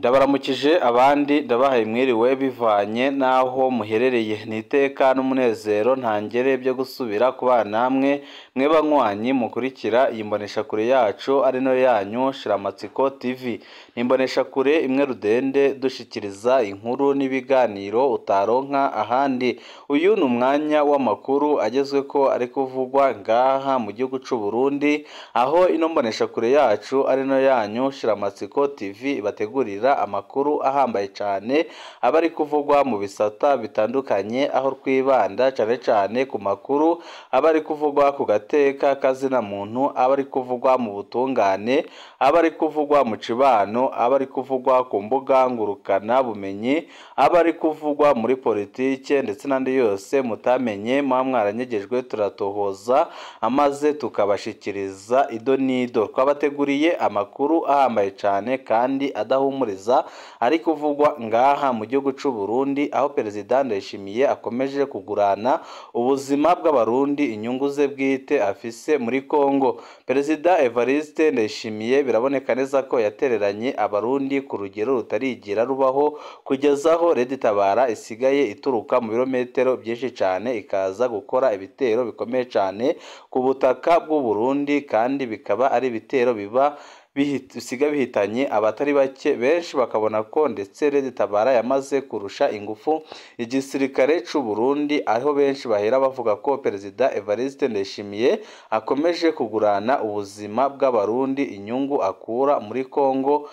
Ndabaramukije abandi ndabahaye mwiriwe bivanye n'aho muherereye, ni iteka n'umunezero ntangere byo gusubira kubana namwe mwe banywanyi mukurikira iyi mboneshakure yacu ari nayo yanyu Shiramatsiko TV. Ni imboneshakure imwe rudende dushikiriza inkuru n'ibiganiro utaronka ahandi. Uyu ni umwanya w'amakuru agezweko ari kuvugwa ngaha mu gihugu c'u Burundi, aho ino mboneshakure yacu ari nayo yanyu Shiramatsiko TV ibategurira amakuru ahambaye cyane aba ari kuvugwa mu bisata bitandukanye, aho twibanda cyane cyane ku makuru aba ari kuvugwa ku gateka kazina muntu, aba ari kuvugwa mu butungane, aba ari kuvugwa mu cibano, aba ari kuvugwa ku mbuga ngurukana bumenyi, aba ari kuvugwa muri politike ndetse n'andi yose mutamenye muba mwaranyegejwe, turatohoza amaze tukabashikiriza ido n'ido. Twabateguriye amakuru ahambaye cyane kandi adahumuriza ari kuvugwa ngaha mu gihugu c'u Burundi, aho Perezida Ndayishimiye akomeje kugurana ubuzima bw'abarundi inyungu ze bwite afise muri Kongo. Perezida Evariste Ndayishimiye biraboneka neza ko yatereranye abarundi ku rugero rutarigira rubaho, kugeza aho Red Tabara isigaye ituruka mu birometero byinshi cyane ikaza gukora ibitero bikomeye cyane ku butaka bw'u Burundi, kandi bikaba ari ibitero biba bisiga bihitanye abatari bake, benshi bakabona ko ndetse Red Tabara yamaze kurusha ingufu igisirikare c'u Burundi, aho benshi bahera bavuga ko Perezida Evariste Ndayishimiye akomeje kugurana ubuzima bw'abarundi inyungu akura muri Kongo,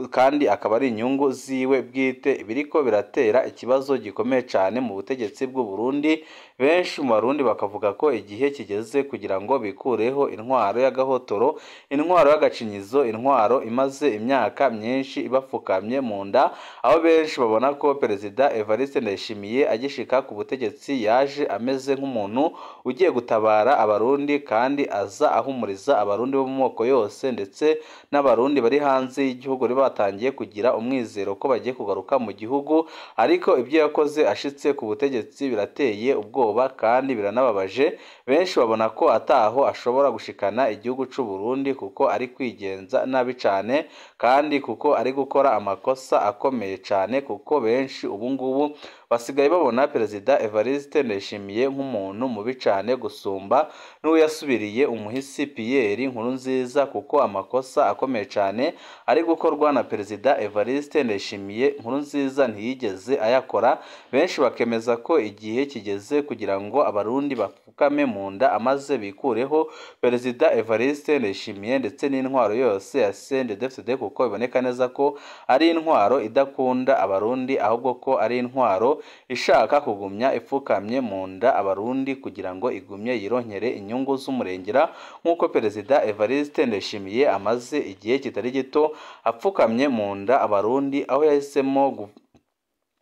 kandi akaba ari inyungu ziwe bwite, biriko biratera ikibazo gikomeye cyane mu butegetsi bw'u Burundi. Benshi mu barundi bakavuga ko igihe kigeze kugira ngo bikureho intwaro y'agahotoro, intwaro y'agacinyizo, intwaro imaze imyaka myinshi ibapfukamye mu nda, aho benshi babona ko Perezida Evariste Ndayishimiye agishika ku butegetsi yaje ameze nk'umuntu ugiye gutabara abarundi, kandi aza ahumuriza abarundi bo mu moko yose ndetse n'abarundi bari hanze y'igihugu batangiye kugira umwizero ko bagiye kugaruka mu gihugu. Ariko ibyo yakoze ashitse ku butegetsi birateye ubwoba kandi biranababaje. Benshi babona ko ataho ashobora gushikana igihugu c'u Burundi kuko ari kwigenza nabi cyane, kandi kuko ari gukora amakosa akomeye cyane, kuko benshi ubu ngubu basigaye babona Perezida Evariste Ndayishimiye nk'umuntu mubi cyane gusumba n'uwo yasubiriye umuhisi Pierre Nkurunziza, kuko amakosa akomeye cyane ari gukorwa na Perezida Evariste Ndayishimiye Nkurunziza ntiyigeze ayakora. Benshi bakemeza ko igihe kigeze kugira ngo abarundi bapfukame mu nda amaze bikureho Perezida Evariste Ndayishimiye ndetse n'intwaro yose ya CNDD-FDD, kuko biboneka neza ko ari intwaro idakunda abarundi, ahubwo ko ari intwaro ishaka kugumya ipfukamye mu nda abarundi kugira ngo igumye yironkere inyungu z'umurengera, nk'uko Perezida Evariste Ndayishimiye amaze igihe kitari gito apfukamye mu nda abarundi, aho yahisemo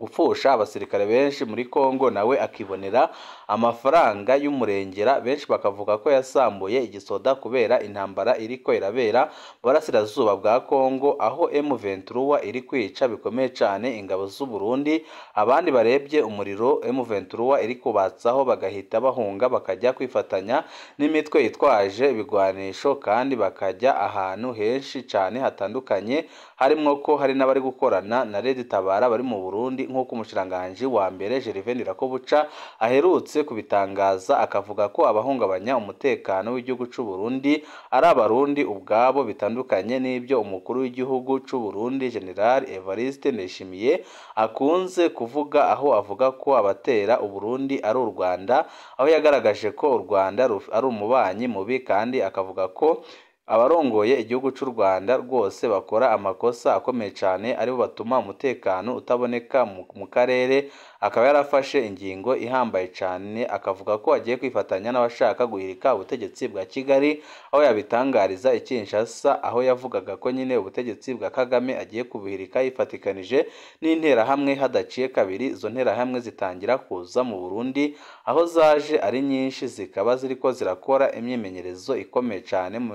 gupfusha abasirikare benshi muri Kongo nawe akibonera amafaranga y'umurengera. Benshi bakavuga ko yasambuye igisoda kubera intambara iriko irabera mu burasirazuba bwa Kongo, aho M23 iri kwica bikomeye cyane ingabo z'u Burundi. Abandi barebye umuriro M23 iri kubatsaho bagahita bahunga bakajya kwifatanya n'imitwe yitwaje ibigwanisho, kandi bakajya ahantu henshi cyane hatandukanye, harimwo ko hari n'abari gukorana na Red Tabara bari mu Burundi, nk'uko umushikiranganji wa mbere Gervais Ndirakobuca aherutse kubitangaza, akavuga ko abahungabanya umutekano w'igihugu c'u Burundi ari abarundi ubwabo, bitandukanye n'ibyo umukuru w'igihugu c'u Burundi General Evariste Ndayishimiye akunze kuvuga, aho avuga ko abatera Uburundi ari u Rwanda, aho yagaragaje ko u Rwanda ari umubanyi mubi, kandi akavuga ko abarongoye igihugu c'u Rwanda rwose bakora amakosa akomeye cyane aribo batuma umutekano utaboneka mu karere. Akaba yarafashe ingingo ihambaye cyane, akavuga ko agiye kwifatanya n'abashaka guhirika ubutegetsi bwa Kigali, aho yabitangariza i Kinshasa, aho yavugaga ko nyine ubutegetsi bwa Kagame agiye kubuhirika yifatikanije n'interahamwe. Hadaciye kabiri izo nterahamwe zitangira kuza mu Burundi, aho zaje ari nyinshi, zikaba ziriko zirakora imyimenyerezo ikomeye cyane mu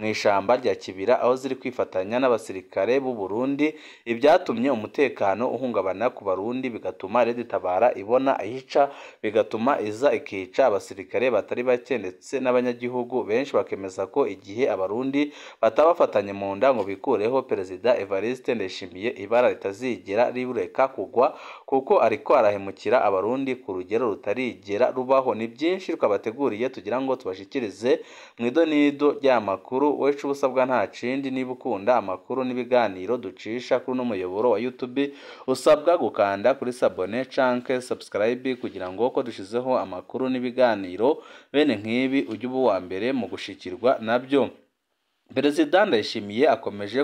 mu ishamba rya Kibira, aho ziri kwifatanya n'abasirikare b'u Burundi, ibyatumye umutekano uhungabana ku Barundi, bigatuma Red Tabara ibona ahica, bigatuma iza ikica abasirikare batari bake ndetse n'abanyagihugu benshi bakemeza ko igihe Abarundi batabafatanye mu nda ngo bikureho Perezida Evariste Ndayishimiye ibara ritazigera rireka kugwa, kuko ariko arahemukira Abarundi ku rugero rutarigera rubaho. Ni byinshi twabateguriye tugira ngo tubashikirize mu idonido ry'amakuru. Wecu ubusabwa nta kindi, niba ukunda amakuru n'ibiganiro ducisha kuri uno muyoboro wa YouTube, usabwa gukanda kuri sabone canke subscribe kugira ngo ko dushizeho amakuru n'ibiganiro bene nk'ibi ujye uba uwa mbere mu gushikirwa nabyo. Perezida Ndayishimiye akomeje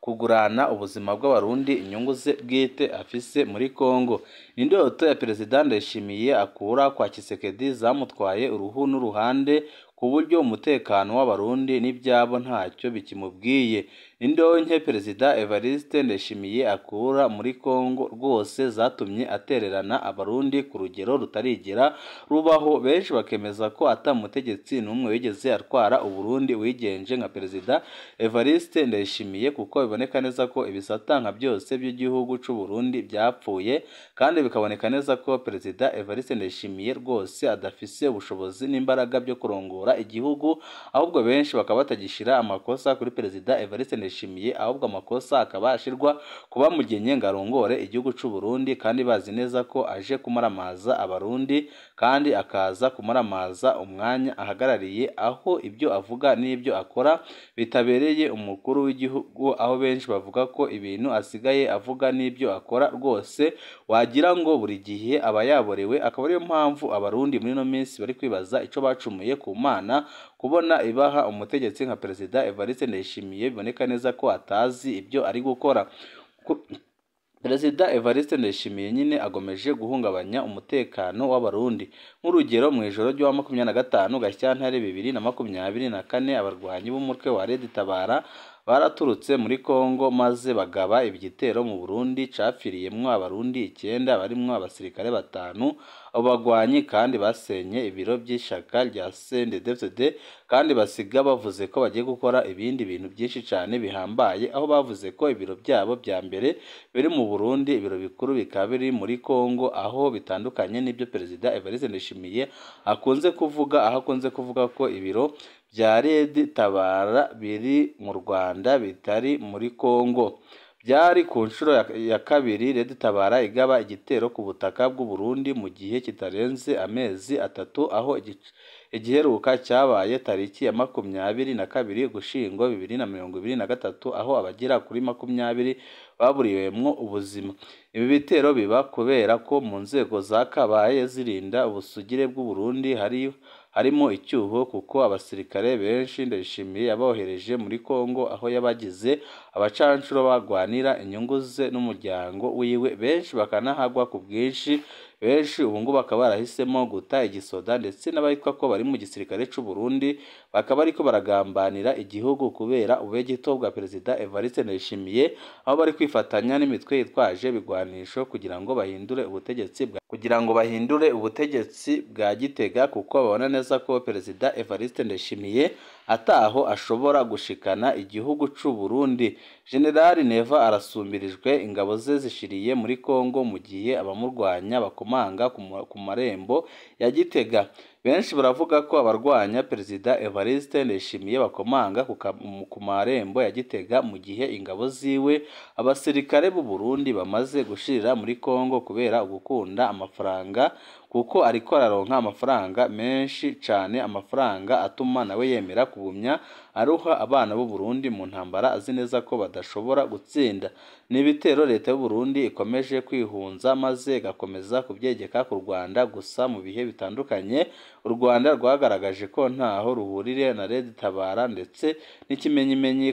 kugurana ubuzima bw'Abarundi inyungu ze bwite afise muri Kongo. Indoto ya Perezida Ndayishimiye akura kwa Tshisekedi zamutwaye uruhu n'uruhande, ku buryo umutekano w'Abarundi n'ibyabo ntacyo bikimubwiye. Indonke Perezida Evariste Ndayishimiye akura muri Kongo rwose zatumye atererana Abarundi ku rugero rutarigera rubaho. Benshi bakemeza ko atamutegetsi n'umwe wigeze atwara Uburundi wigenje nka Perezida Evariste Ndayishimiye, kuko biboneka neza ko ibisata nka byose by'igihugu c'u Burundi byapfuye, kandi bikaboneka neza ko Perezida Evariste Ndayishimiye rwose adafise ubushobozi n'imbaraga byo kurongora igihugu. Ahubwo benshi bakaba batagishira amakosa kuri Perezida Evariste Ndayishimiye, ahubwo amakosa akaba ashirwa kuba mugenye ngo arongore igihugu c'u Burundi, kandi bazi neza ko aje kumaramaza Abarundi, kandi akaza kumaramaza umwanya ahagarariye, aho ibyo avuga n'ibyo akora bitabereye umukuru w'igihugu, aho benshi bavuga ko ibintu asigaye avuga n'ibyo akora rwose wagira ngo buri gihe aba yaborewe. Akaba ariyo mpamvu Abarundi muri ino minsi bari kwibaza ico bacumuye ku Mana kubona ibaha umutegetsi nka Perezida Evariste Ndayishimiye, biboneka neza ko atazi ibyo ari gukora. Perezida Evariste Ndayishimiye nyine agomeje guhungabanya umutekano w'Abarundi. Nk'urugero, mu ijoro ry'uwa 25 Gashyantare 2024, abarwanyi b'umutwe wa Red Tabara baraturutse muri Kongo maze bagaba igitero mu Burundi capfiriyemwo Abarundi 9 barimwo abasirikare 5. Abo bagwanyi kandi basenye ibiro by'ishaka rya CNDD-FDD, kandi basiga bavuze ko bagiye gukora ibindi bintu byinshi cyane bihambaye, aho bavuze ko ibiro byabo bya mbere biri mu Burundi, ibiro bikuru bikaba biri muri Kongo, aho bitandukanye n'ibyo Perezida Evariste Ndayishimiye akunze kuvuga, aho akunze kuvuga ko ibiro bya Red Tabara biri mu Rwanda bitari muri Kongo. Byari ku nshuro ya kabiri Red Tabara igaba igitero ku butaka bw'u Burundi mu gihe kitarenze amezi 3, aho igiheruka cyabaye tariki ya 22 Ugushyingo 2023, aho abagera kuri 20 baburiwemwo ubuzima. Ibi bitero biba kubera ko mu nzego zakabaye zirinda ubusugire bw'u Burundi harimo icyuho, kuko abasirikare benshi Ndayishimiye yabohereje muri Kongo, aho yabagize abacanshuro bagwanira inyungu ze n'umuryango wiwe, benshi bakanahagwa ku bwinshi. Benshi ubu ngubu bakaba barahisemo guta igisoda, ndetse n'abitwa ko bari mu gisirikare c'u Burundi bakaba ariko baragambanira igihugu kubera ubegito bwa Perezida Evariste Ndayishimiye, aho bari kwifatanya n'imitwe yitwaje ibigwanisho kugira ngo bahindure ubutegetsi bwa Gitega, kuko babona neza ko Perezida Evariste Ndayishimiye ataho ashobora gushikana igihugu c'u Burundi. General Neva arasumbirijwe, ingabo ze zishiriye muri Kongo mu gihe abamurwanya bakomanga ku marembo ya Gitega. Benshi baravuga ko abarwanya Perezida Evariste Ndayishimiye bakomanga ku marembo ya Gitega, mu gihe ingabo ziwe abasirikare b'u Burundi bamaze gushirira muri Kongo kubera ugukunda amafaranga, kuko ariko araronka amafaranga menshi cyane, amafaranga atuma nawe yemera kugumya aruha abana b'u Burundi mu ntambara azi neza ko badashobora gutsinda. Ni ibitero leta y'u Burundi ikomeje kwihunza maze igakomeza kubyegeka ku Rwanda. Gusa mu bihe bitandukanye u Rwanda rwagaragaje ko ntaho ruhurire na Red Tabara, ndetse n'ikimenyimenyi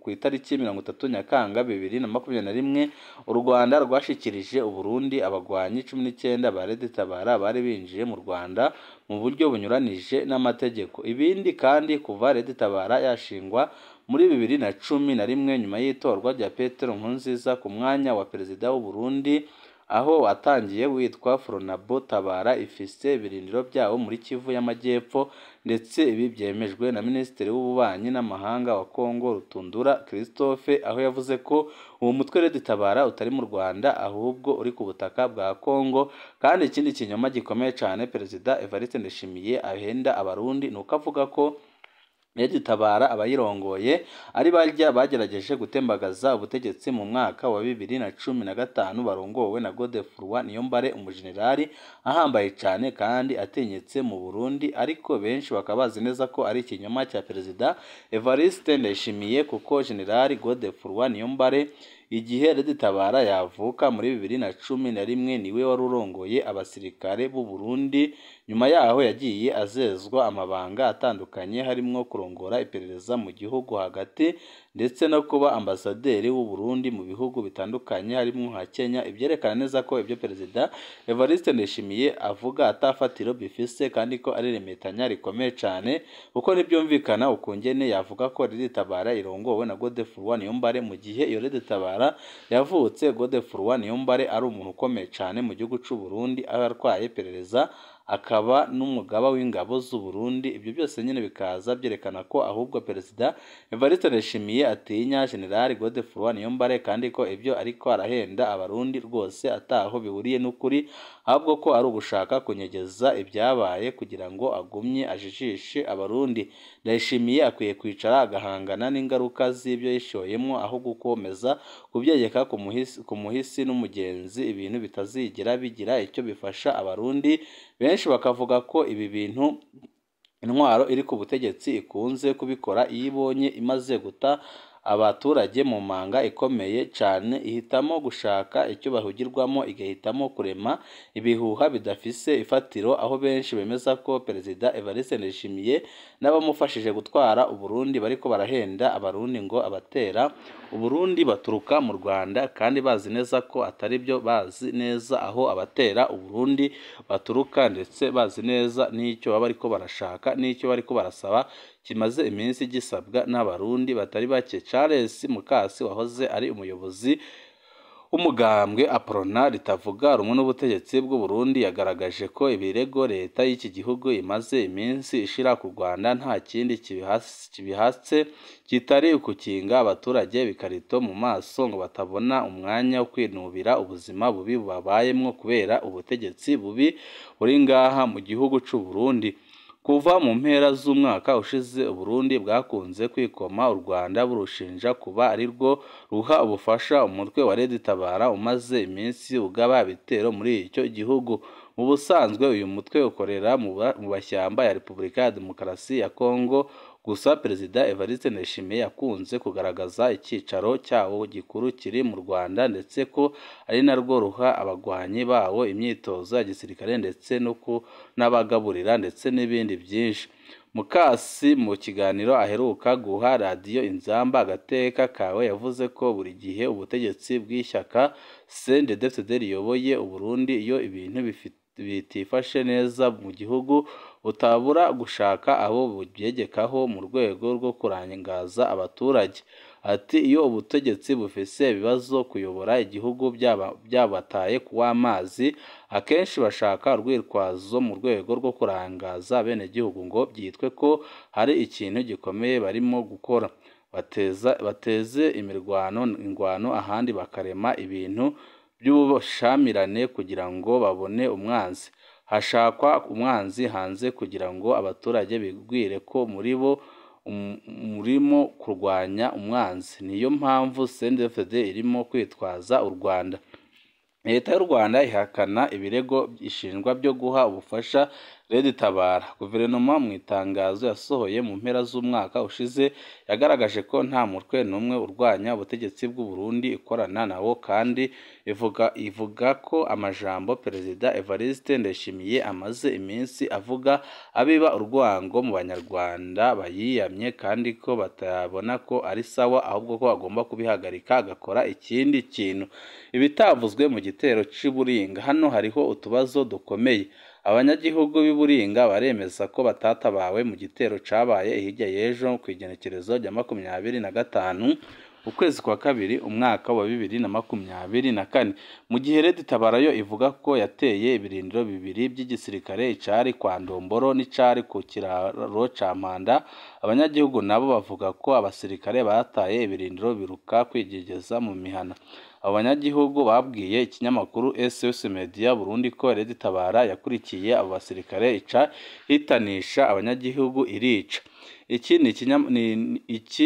ku itariki 30 Nyakanga 2021 u Rwanda rwashikirije u Burundi abagwanyi 19 ba Red Tabara bari binjiye mu Rwanda mu buryo bunyuranije n'amategeko. Ibindi kandi kuva Red Tabara yashingwa muri 2011 nyuma y'itorwa rya Petero Nkurunziza ku mwanya wa Perezida w'u Burundi, aho watangiye witwa Fronabu Tabara, ifise ibirindiro byawo muri Kivu y'Amajyepfo, ndetse ibi byemejwe na Minisitiri w'Ububanyi n'Amahanga wa Kongo Rutundura Christophe, aho yavuze ko uwo mutwe Red Tabara utari mu Rwanda ahubwo uri ku butaka bwa Kongo. Kandi ikindi kinyoma gikomeye cyane Perezida Evariste Ndayishimiye ahenda Abarundi ni uko avuga ko Red Tabara abayirongoye ari barya bagerageje gutembagaza ubutegetsi mu mwaka wa 2015 barongowe na Godefroid Niyombare, umujenerali ahambaye cyane kandi atinyitse mu Burundi, ariko benshi bakaba bazi neza ko ari ikinyoma cya Perezida Evariste Ndayishimiye, kuko General Godefroid Niyombare igihe Red Tabara yavuka muri 2011 niwe wari urongoye abasirikare b'u Burundi. Nyuma yaho yagiye azezwa amabanga atandukanye harimo kurongora iperereza mu gihugu hagati ndetse no kuba ambasaderi w'u Burundi mu bihugu bitandukanye harimo nka Kenya, ibyerekana neza ko ibyo Perezida Evariste Ndayishimiye avuga atafatiro bifise kandi ko ari remetanya rikomeye cyane, kuko ntibyumvikana ukungene yavuga ko Red Tabara irongowe na Godefroid Niyombare mu gihe iyo Red Tabara yavutse Godefroid Niyombare ari umuntu ukomeye cyane mu gihugu cy'u Burundi, aho yarwaye iperereza akaba n'umugaba w'ingabo z'u Burundi. Ibyo byose nyine bikaza byerekana ko ahubwo Perezida Evariste Ndayishimiye atinya General Godefroid Niyombare, kandi ko ibyo ariko arahenda Abarundi rwose ataho bihuriye n'ukuri, ahubwo ko ari ugushaka kunyegeza ibyabaye kugira ngo agumye ajijishe Abarundi. Ndayishimiye akwiye kwicara agahangana n'ingaruka z'ibyo yishoyemo, aho gukomeza kubyegeka ku muhisi n'umugenzi, ibintu bitazigera bigira icyo bifasha Abarundi. Benshi bakavuga ko ibi bintu intwaro iri ku butegetsi ikunze kubikora iyo ibonye imaze guta abaturage mu manga ikomeye cyane, ihitamo gushaka icyo bahugirwamo, igahitamo kurema ibihuha bidafise ifatiro, aho benshi bemeza ko Perezida Evariste Ndayishimiye n'abamufashije gutwara Uburundi bariko barahenda Abarundi ngo abatera Uburundi baturuka mu Rwanda, kandi bazi neza ko atari byo, bazi neza aho abatera Uburundi baturuka, ndetse bazi neza n'icyo baba bariko barashaka n'icyo bariko barasaba kimaze iminsi gisabwa n'Abarundi batari bake. Charles Mukasi wahoze ari umuyobozi w'umugambwe Aprona ritavuga rumwe n'ubutegetsi bw'u Burundi, yagaragaje ko ibirego leta y'iki gihugu imaze iminsi ishira ku Rwanda nta kindi kibihatse kitari ukukinga abaturage ibikarito mu maso ngo batabona umwanya wo kwinubira ubuzima bubi babayemwo kubera ubutegetsi bubi buri ngaha mu gihugu c'u Burundi. Kuva mu mpera z'umwaka ushize, Uburundi bwakunze kwikoma u Rwanda burushinja kuba ari rwo ruha ubufasha umutwe wa Red Tabara umaze iminsi ugaba ibitero muri icyo gihugu. Mu busanzwe uyu mutwe ukorera mu mashyamba ya Repubulika ya Demokarasi ya Kongo, gusa Perezida Evariste Ndayishimiye yakunze kugaragaza icyicaro cyawo gikuru kiri mu Rwanda, ndetse ko ari narwo ruha abagwanyi bawo imyitozo ya gisirikare ndetse no n'abagaburira ndetse n'ibindi byinshi. Mukasi mu kiganiro aheruka guha radiyo Inzamba Agateka Kawe, yavuze ko buri gihe ubutegetsi bw'ishyaka CNDD-FDD riyoboye Uburundi iyo ibintu bitifashe neza mu gihugu butabura gushaka abo bubyegekaho mu rwego rwo kurangaza abaturage. Ati iyo ubutegetsi bufise ibibazo kuyobora igihugu byabataye kuw'amazi, akenshi bashaka urwitwazo mu rwego rwo kurangaza abenegihugu ngo byitwe ko hari ikintu gikomeye barimo gukora, bateze imirwano ingwano ahandi bakarema ibintu by'ubushamirane kugira ngo babone umwanzi. Hashakwa umwanzi hanze kugira ngo abaturage bibwire ko muri bo murimo kurwanya umwanzi. Niyo mpamvu CNDD-FDD irimo kwitwaza u Rwanda. Leta y'u Rwanda ihakana ibirego ishinjwa byo guha ubufasha Red Tabara. Guverinoma mu itangazo yasohoye mu mpera z'umwaka ushize yagaragaje ko nta mutwe n'umwe urwanya ubutegetsi bw'u Burundi ikorana nawo, kandi ivuga ko amajambo Perezida Evariste Ndayishimiye amaze iminsi avuga abiba urwango mu Banyarwanda bayiyamye, kandi ko batabona ko ari sawa, ahubwo ko agomba kubihagarika agakora ikindi kintu. Ibitavuzwe mu gitero c'i Buringa, hano hariho utubazo dukomeye. Abanyagihugu b'i Buringa baremeza ko batatabawe mu gitero cabaye hirya y'ejo ku igenekerezo rya 25 ukwezi kwa kabiri umwaka wa 2024. Mu gihe Red Tabara yo ivuga ko yateye ibirindiro bibiri by'igisirikare, icari kwa Ndomboro n'icari ku kiraro ca Mpanda. Abanyagihugu nabo bavuga ko abasirikare bataye ibirindiro biruka kwigegeza mu mihana. Abo banyagihugu babwiye ikinyamakuru SOS Media Burundi ko Red Tabara yakurikiye abo basirikare ica hitanisha abanyagihugu irica. Iki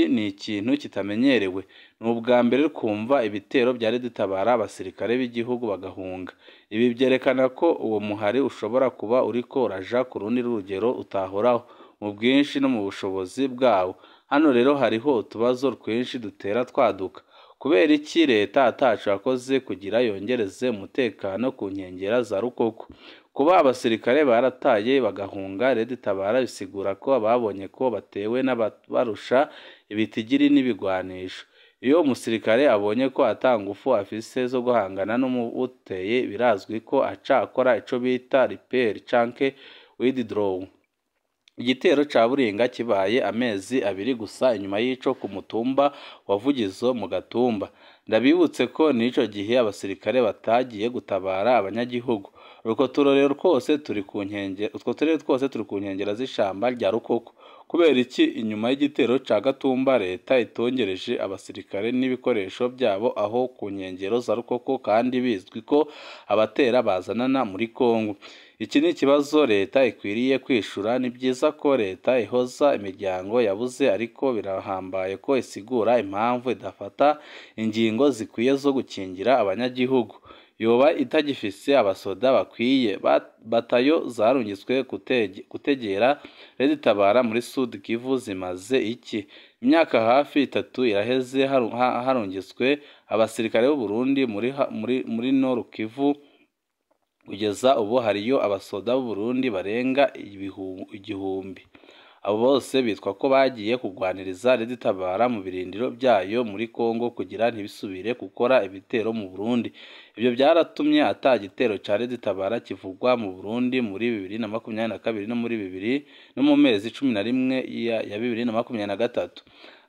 ni ikintu kitamenyerewe, ni ubwa mbere kumva ibitero bya Red Tabara abasirikare b'igihugu bagahunga. Ibi byerekana ko uwo muhari ushobora kuba uriko uraja ku rundi rugero utahoraho mu bwinshi no mu bushobozi bwawo. Hano rero hariho utubazo twinshi dutera twaduka. Kubera iki leta ataco yakoze kugira yongereze umutekano ku nkengera za Rukoko? Kuba abasirikare barataye bagahunga Red Tabara bisigura ko babonye ko batewe n'abarusha ibitigiri n'ibigwanisho. Iyo umusirikare abonye ko ata ngufu afise zo guhangana n'umuteye, birazwi ko aca akora ico bita repair canke withdraw. Igitero ca Buringa kibaye amezi abiri gusa inyuma y'ico ku mutumba wa Vugizo mu Gatumba. Ndabibutse ko n'ico gihe abasirikare batagiye gutabara abanyagihugu. Utwo turere twose turi ku nkengera z'ishamba rya Rukoko. Kubera iki inyuma y'igitero ca Gatumba leta itongereje abasirikare n'ibikoresho byabo aho ku nkengero za Rukoko kandi bizwi ko abatera bazanana muri Kongo? Iki ni ikibazo leta ikwiriye kwishura. Ni byiza ko leta ihoza imiryango yabuze, ariko birahambaye ko isigura impamvu idafata ingingo zikwiye zo gukingira abanyagihugu. Yoba itagifise abasoda bakwiye. Batayo zarungitswe gutegera Red Tabara muri Sud Kivu zimaze iki? Imyaka hafi 3 iraheze harungitswe abasirikare b'u Burundi muri Nord Kivu. Kugeza ubu hariyo abasoda b'u Burundi barenga 1000. Abo bose bitwa ko bagiye kugwaniriza Red Tabara mu birindiro byayo muri Kongo kugira ntibisubire gukora ibitero mu Burundi. Ibyo byaratumye ata gitero ca Red Tabara kivugwa mu Burundi muri 2022 no muri 20 no mu mezi 11 ya 2023.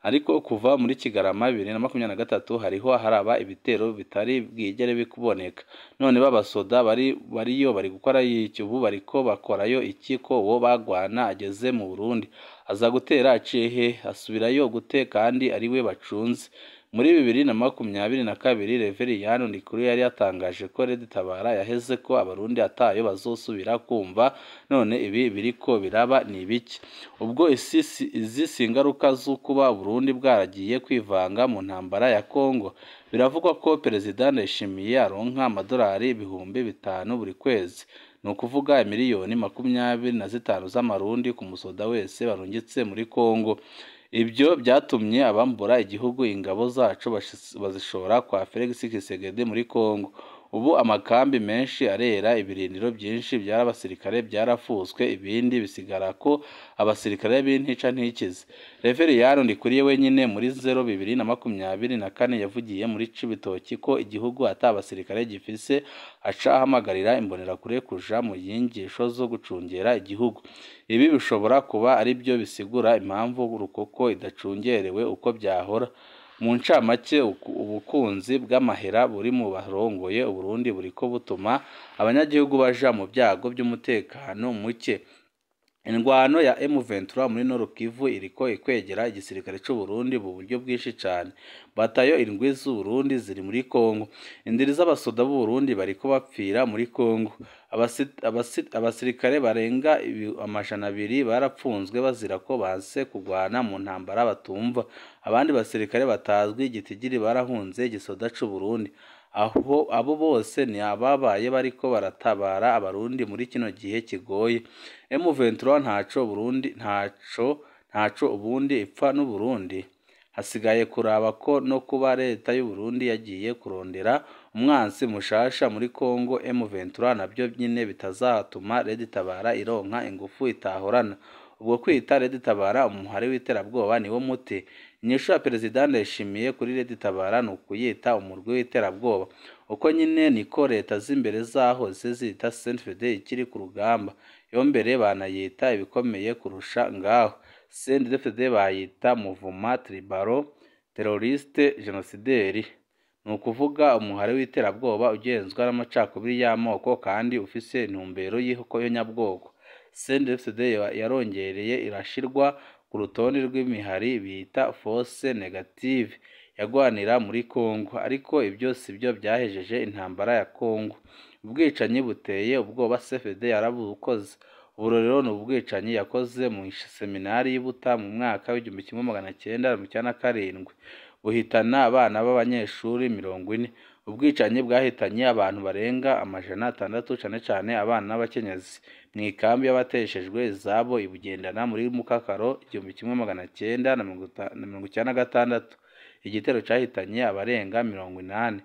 Ariko kuva muri Kigarama 2023 hariho haraba ibitero bitari bwigere bikuboneka. None babasoda bariyo bari gukora iki? Ubu bariko bakorayo iki ko uwo bagwana ageze mu Burundi? Aza gutera aciye he? Asubirayo gute kandi ariwe bacunze? Muri 2022 Reveriyani Ndikuru yari yatangaje ko Red Tabara yaheze ko abarundi atayo bazosubira kumva. None ibi biriko biraba ni ibiki? Ubwo izi si ingaruka z'ukuba Burundi bwaragiye kwivanga mu ntambara ya Kongo. Biravugwa ko Perezida Ndayishimiye aronka amadolari 5000 buri kwezi, ni ukuvuga miliyoni 25 z'amarundi ku musoda wese barungitse muri Kongo. Ibyo byatumye abambura igihugu ingabo zacu bazishora kwa Felix Tshisekedi muri Kongo. Ubu amakambi menshi arera, ibirindiro byinshi by'abasirikare byarafuswe, ibindi bisigara ko abasirikare b'intica ntikize. Reveriyani Ndikuriye wenyine muri 2024 yavugiye muri Cibitoki ko igihugu ata abasirikare gifise, aca ahamagarira imbonerakure kuja mu yingisho zo gucungera igihugu. Ibi bishobora kuba ari byo bisigura impamvu Rukoko idacungerewe uko byahora. Mu ncamake, ubukunzi bw'amahera buri mu barongoye Uburundi buriko butuma abanyagihugu baja mu byago by'umutekano muke. Indwano ya M23 muri Nord Kivu iriko ikwegera igisirikare c'u Burundi mu buryo bwinshi cane. Batayo 7 z'u Burundi ziri muri Kongo. Indiri z'abasoda b'u Burundi bariko bapfira muri Kongo. Abasirikare barenga 200 barapfunzwe bazira ko banse kugwana mu ntambara batumva. Abandi basirikare batazwi igitigiri barahunze igisoda c'u Burundi. Aho abo bose ni ababaye bariko baratabara abarundi muri kino gihe kigoye. M23 ntaco Burundi ntaco ubundi ipfa n'u Burundi. Hasigaye kuraba ko no kuba leta y'u Burundi yagiye kurondera umwansi mushasha muri Kongo M23 nabyo nyine bitazatuma Red Tabara ironka ingufu itahorana. Ubwo kwita Red Tabara umuhari w'iterabwoba niwo muti. Inyishu ya Perezida Ndayishimiye kuri Red Tabara ni ukuyita umurwi w'iterabwoba. Uko nyine niko leta z'imbere zahoze zita CNDD-FDD ikiri ku rugamba. Yo mbere banayita ibikomeye kurusha ngaho. CNDD-FDD bayita Muvuma Tribalo terroriste génocidaire, ni ukuvuga umuhari w'iterabwoba ugenzwa n'amacakubiri y'amoko kandi ufise intumbero y'ihonyabwoko. CNDD-FDD yarongereye irashirwa ku rutonde rw'imihari bita force négative yagwanira muri Congo, ariko ibyo sibyo byahejeje intambara ya Congo. Ubwicanyi buteye ubwoba CFD yarabukoze. Uburorero ni ubwicanyi yakoze mu seminari y'Ibuta mu mwaka w'1997, buhitana abana b'abanyeshuri 40. Ubwicanyi bwahitanye abantu barenga 600, cane cane abana n'abakenyezi, mw'ikambi y'abateshejwe izabo i Bugendana muri Mukakaro 1996. Igitero cahitanye abarenga 80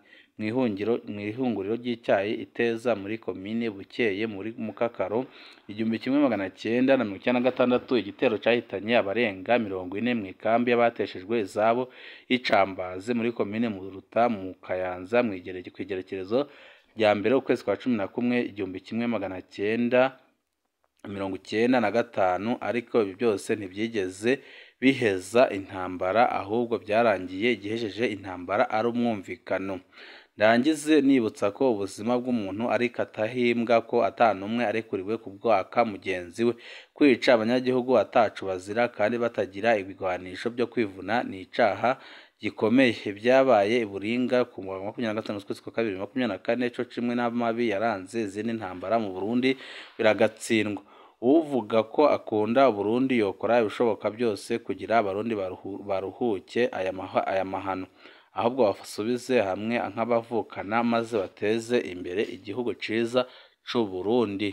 mw'ihinguriro ry'icayi Iteza muri komine Bukeye muri Mukakaro 1996. Igitero cahitanye abarenga 40 mw'ikambi y'abateshejwe izabo y'Icambazi muri komine Muruta mu Kayanza kw'igerekerezo rya mbere ukwezi kwa 11 1995. Ariko ibi byose ntivyigeze biheza intambara, ahubwo byarangiye igihejeje intambara ari umwumvikano. Ndangize nibutsa ko ubuzima bw'umuntu ari katahimbwa, ko atanumwe arekuriwe kubwaka mugenzi we. Kwica abanyagihugu ataco bazira kandi batagira ibigwanisho byo kwivuna ni icaha gikomeye. Ibyabaye i Buringa ku wa 25 z'ukwezi kwa kabiri 2024 co cimwe n'amabi yaranze izindi ntambara mu Burundi biragatsindwa. Uwuvuga ko akunda Uburundi yokora ibishoboka byose kugira abarundi baruhuke aya mahano, ahubwo basubize hamwe nk'abavukana maze bateze imbere igihugu ciza c'Uburundi.